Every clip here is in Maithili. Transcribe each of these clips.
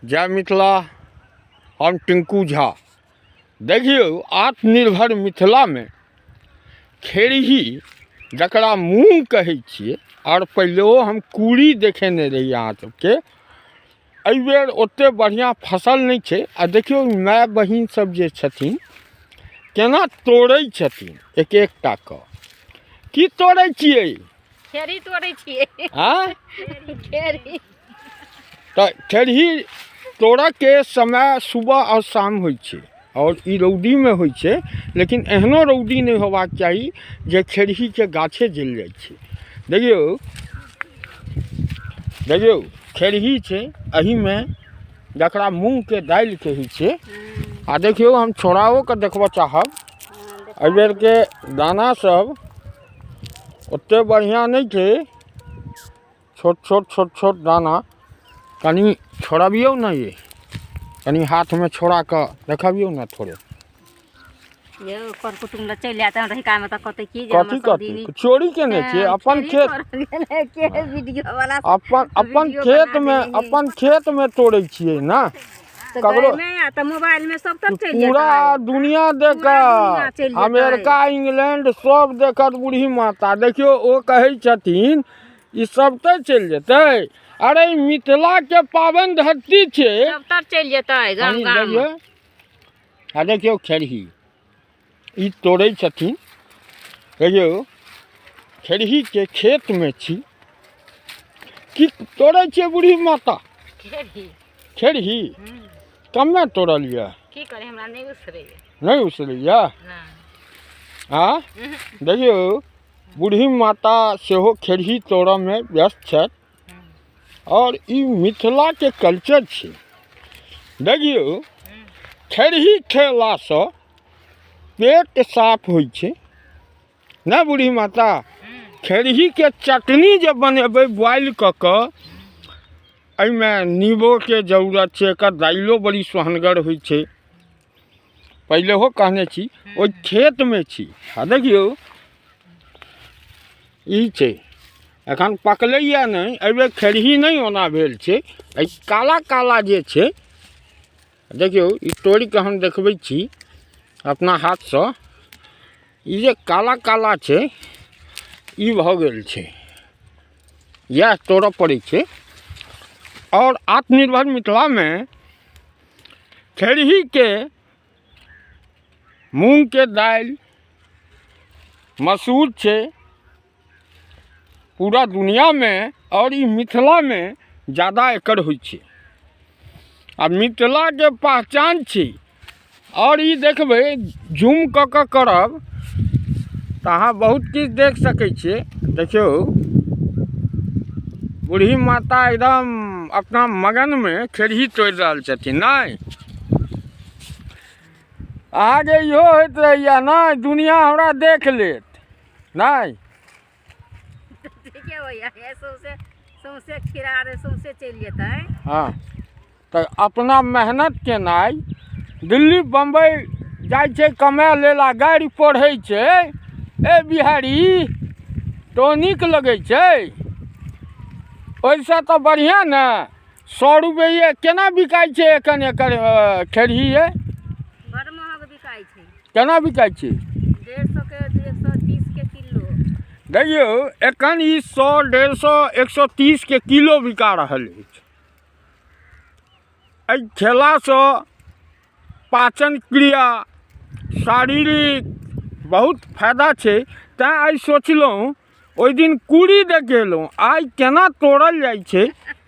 जय मिथिला। हम टिंकू झा। देखियौ, आत्मनिर्भर मिथिलामे खेरही जकरा मूँग कहै छियै, आओर पहिलेओ हम कूड़ी देखेने रही अहाँ सबके। एहिबेर ओते बढ़िआँ फसल नहि छै। आ देखियौ, माय बहिन सब जे छथिन केना तोड़ै छथिन एक एकटा कऽ। की तोड़ै छियै? खेरही तोड़ै छियै। आँय? खेरही। तऽ खेरही तोड़ऽके समय सुबह आओर शाम होइ छै, आओर ई रौदीमे होइ छै। लेकिन एहनो रौदी नहि होबाक चाही जे खेरहीके गाछे जलि जाइ छै। देखियौ देखियौ, खेरही छै एहिमे, जकरा मूँगके दालि कहै छै। आ देखियौ, हम छोड़ाओ कऽ देखबऽ चाहब। एहिबेरके दाना सब ओते बढ़िआँ नहि छै, छोट छोट छोट छोट दाना। कनि छोड़बियौ ने ये, कनि हाथमे छोड़ा कऽ देखबियौ ने थोड़े। यौ, कर कुटुम्ब लए चलि आयत रहिका मे तऽ कहतै की जे कथी हमर सब कथी दीदी चोरी केने छियै अपन खेरही खेत तोड़ल गेलै के वीडियो वाला अपन अपन वीडियो खेत बना मे देने। अपन खेत मे तोड़ै छियै ने। तऽ ककरो गायमे आ तऽ मोबाइल मे सब तर चलि पूरा जेतै। दुनिया पूरा दुनिया देखत चलि जेतै। अमेरिका इंग्लैंड सब देखत। बूढ़ी माता देखियौ, ओ कहै छथिन ई सब तऽ चलि जेतै। अरे, ई मिथिला के पावन धरती छै। सब तर चलि जेतै गाम कनि गाम। देखियौ, आ देखियौ, खेरही ई तोड़ै छथिन। देखियौ, खेरहीके खेतमे छी। की तोड़ै छियै बूढ़ी माता? खेरही। खेरही कमे तोड़ल यऽ। की करे, हमरा नहि उसरैया। नहि उसरैया? नहि। आ देखियौ, बूढ़ी माता सेहो खेरही तोड़ऽमे व्यस्त छथि, आओर ई मिथिलाके कल्चर छै। देखियौ, खेरही खेलासँ पेट साफ होइ छै ने बूढ़ी माता? खेरहीके चटनी जे बनेबै बॉयल कऽ कऽ, एहिमे नींबोके जरूरत छै। एकर दालिओ बड़ी सोहनगर होइ छै, पहिलेहो कहने छी। ओहि खेतमे छी। आ देखियौ, ई छै, एखन पकलैए नहि। एहिबेर खेरही नहि ओना भेल छै। एहि काला काला जे छै, देखियौ, ई तोड़िकऽ हम देखबै छी अपना हाथसँ। ई जे काला काला छै, ई भऽ गेल छै। इएह तोड़ऽ पड़ै छै। आओर आत्मनिर्भर मिथिलामे खेरहीके मूँगके दालि मशहूर छै पूरा दुनिआँमे, आओर ई मिथिलामे जादा एकर होइ छै आ मिथिलाके पहचान छी। आओर ई देखबै, जूम कऽ कऽ करब तऽ अहाँ बहुत किछु देख सकै छियै। देखियौ, बूढ़ी माता एकदम अपना मगनमे खेरही तोड़ि रहल छथिन। नहि, अहाँके इहो होइत रहैया नहि, दुनिया हमरा देख लेत नहि? ठीके होइया, हे सौंसे सौंसे खीरा रे सौंसे चलि जेतै। हँ, तऽ अपना मेहनत केनाइ। दिल्ली बम्बई जाइ छै कमाय लेल आ गारि पढ़ै छै, ए बिहारी, तो नीक लगै छै? ओहिसँ तऽ बढ़िआँ ने 100 रुपैए केना बिकाइ छै एखन एकर खेरही ये? बड़ महग बिकाइ छै। केना बिकाइ छै? 150 के, 130 के किलो। देखियौ, एखन ई 100, 150, 130 के किलो बिका रहल अछि। एहि खेलासँ पाचन क्रिया, शारीरिक बहुत फायदा छै। तैँ आइ सोचलहुँ, ओहि दिन कूड़ी देखेलहुँ, आइ केना तोड़ल जाइ छै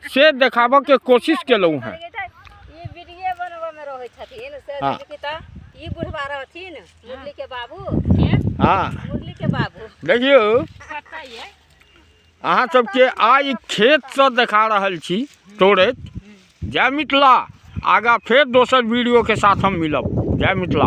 से देखाबऽके कोशिश केलहुँ हेँ। ई वीडियो बनबऽ मे रहै छथिन से। देखी तऽ, ई बुढ़वा रहथिन, मुरली के बाबू। मुरली के बाबू। देखियौ, अहाँ सबके आइ खेतसँ देखा रहल छी तोड़ैत। जय मिथिला। आगाँ फेर दोसर वीडियोके साथ हम मिलब। जय मिथिला।